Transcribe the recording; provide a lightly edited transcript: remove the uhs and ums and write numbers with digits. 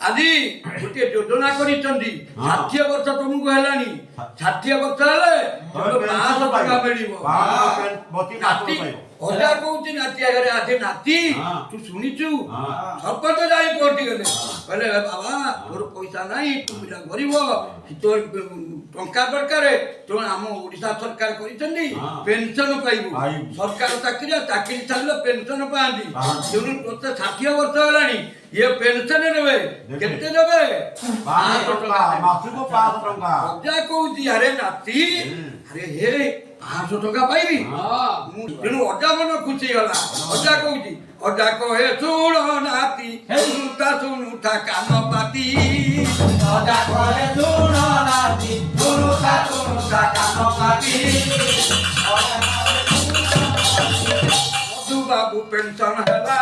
ଆଜି ଗୋଟିଏ ଯୋଜନା କରିଛନ୍ତି। 60 ବର୍ଷ ତମକୁ ହେଲାଣି, 60 ବର୍ଷ ହେଲେ ତମେ ତମେ 500 ପେନସନ ଟଙ୍କା ପାଇବ। ମିଳିବ। ପ୍ରତି ମାସକୁ ନାତି ପାଇବ। ଅଜା କହୁଛି ନାତି ଆଗରେ, ଆଜି ନାତି, ତୁ ଶୁଣିଛୁ? ସରପଞ୍ଚ ଯାଇ ପହଞ୍ଚିଗଲେ। କହିଲେ, ବାବା, ତୋର ପଇସା ନାହିଁ, ତୁ ପିଲା ଗରିବ, ତୋର ଟଙ୍କା ଦରକାର, ତେଣୁ ଆମ ଓଡ଼ିଶା ସରକାର କରିଛନ୍ତି, ପେନସନ ପାଇବୁ। ପାଇବୁ। ସରକାର ଚାକିରି, ଚାକିରି ଛାଡ଼ିଲେ ପେନସନ ପାଆନ୍ତି। ପାଆନ୍ତି। ତେଣୁ ତୋତେ 60 ବର୍ଷ ହେଲାଣି, ଇଏ ପେନସନ ଦେବେ। ଦେବେ। କେତେ ଦେବେ? 500 500 ଟଙ୍କା। ଟଙ୍କା ଦେବେ। ମାସକୁ 500 ଟଙ୍କା। ଅଜା କହୁଛି, ଆରେ ନାତି, ଆରେ ହେ, 500 ଟଙ୍କା ପାଇବି ମୁଁ। ତେଣୁ ଅଜା ମନ ଖୁସି ହେଇଗଲା। ଅଜା କହୁଛି, ଅଜା କହେ, ଶୁଣ ନାତି, ଶୁଣୁଥା ଶୁଣୁଥା କାନ ପାତି। ଅଜା କହେ, ଶୁଣ ନାତି, ଶୁଣୁଥା ଶୁଣୁଥା କାନ ପାତି। ମଧୁ ବାବୁ ପେନସନ ହେଲା।